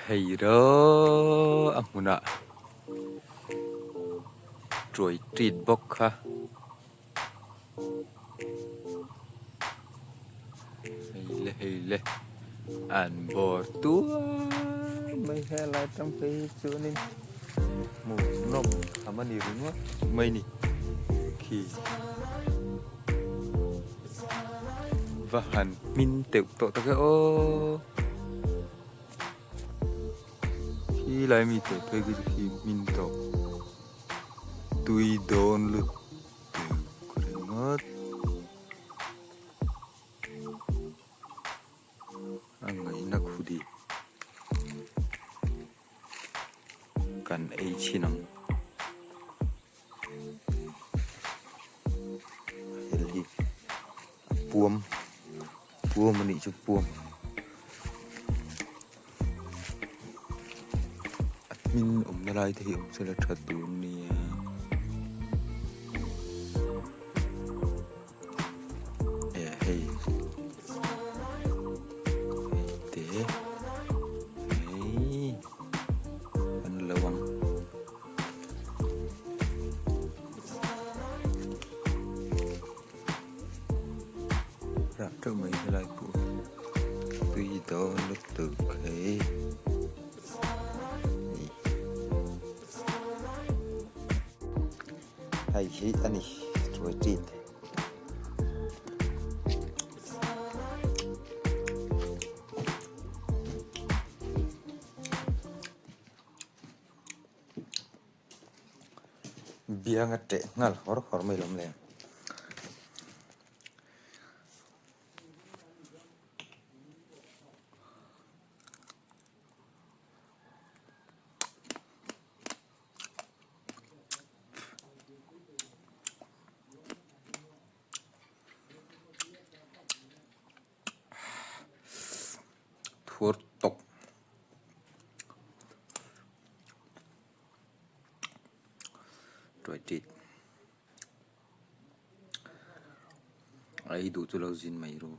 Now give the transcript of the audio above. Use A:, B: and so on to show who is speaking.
A: Hei ro a hmunah tuai tit bawk kha. Hei le hei le an bawr tuai mai helai tang phei hi chuanin hmuh nawm tham a ni ringawt mai ni khi va han hmin teuh tawh tak e aw khi lai mi teh phei khi chu khi hmin tawh tui dawn lut. Ringawt a ngaihna khudi kan ei chhin ang hel hi a puam puam a nih chu puam a hmin awmna lai te hi awm sela tha tur a nia. Eh hei hei te hei an lo ang. Rah teuh mai helai pawh tui dawn lutuk hei hei hi a ni tuai tit. Bianga teh nghal hawr hawr mai lawm le. Thuar tawk. Tuai tit. A ei duh chu lo zin mai ru.